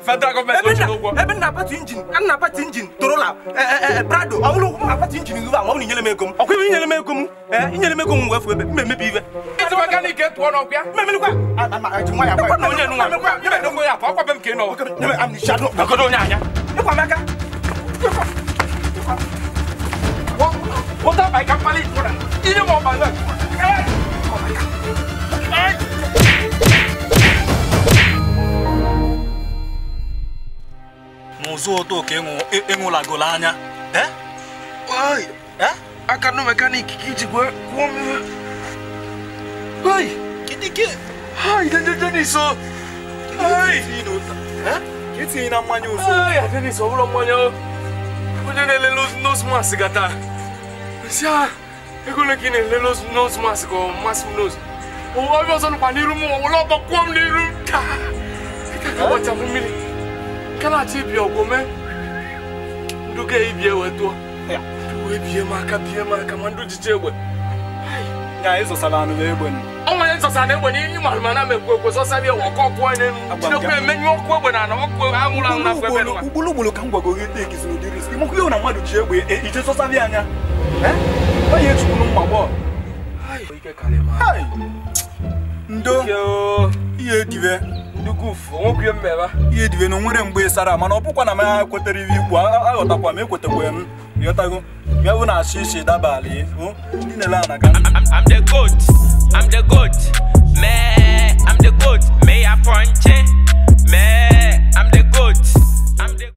Federal government ebe na apati engine, a na apati engine Torola, Prado, ọ bụrụ apati engine gị ahụ, ọ bụrụ inyere m ego m. Ọkwa iwe inyere m ego m, inyere m ego m wee fụ ebe m emebi iwe. Iti mechanic tụọ n'ọkwa. Mmemirikwa. Ji nwa ya kwa. Na onye nwa. Mmedokwe ya apa, ọkwa be m ka ị nọ. Nyeme amnisha do. Nagodo onye anya. Ịkwa m aka. Wọta ba ka mkpali. Ihe m ọba na. N'ụzọ ụtọ ka ịṅụlagolo anya. Aka nụ mekanik ka iji kwuo m ihe. Dennis o. Ka etinye na mmanya ụzọ. Dennis, ọ bụrụ mmanya o. Onye na-ele nose mask gata. Sị ego ole ka ị na-ele nose mask ka ọ masị m nose. Ọbịa ọzọ nụkwa n'iru m, ọ wụla ọgbọ kwuo m n'iru. Ka gbachapụ mmiri. Kana achọ ibi ọgwụ mee nduga ibie wee tụọ wee bie m aka ma ndụ jiche egbe ya ịzọsara anụ n'egbe ọ nwere nzọsa na egbe n'ihe ịmarụ ma na m ekwu ekwe zọsa bịa ọkụ ọkụ n'elu chinekwe emenyu ọkụ egbe na ana ọkụ anwụrụ anwụ na afọ ebe nwa ugboro ugboro ka m gwago gị tekisi n'ụdị risk ịmakwa ihe na mmadụ ji egbe ije zọsara anya ọ ya echukwuru mma gbọ ndo ihe ediwe ihe diwe na onwere mgbe sara mana ọ bụkwa na m ekwetere iwe ikwu aghọtakwa m ekwetekwa m ghọtago ya bụ na achị iche dabalị ndị na-ele ana ka I'm the goat, I'm the goat, man, I'm the goat, may I punch it, man, I'm the goat, I'm the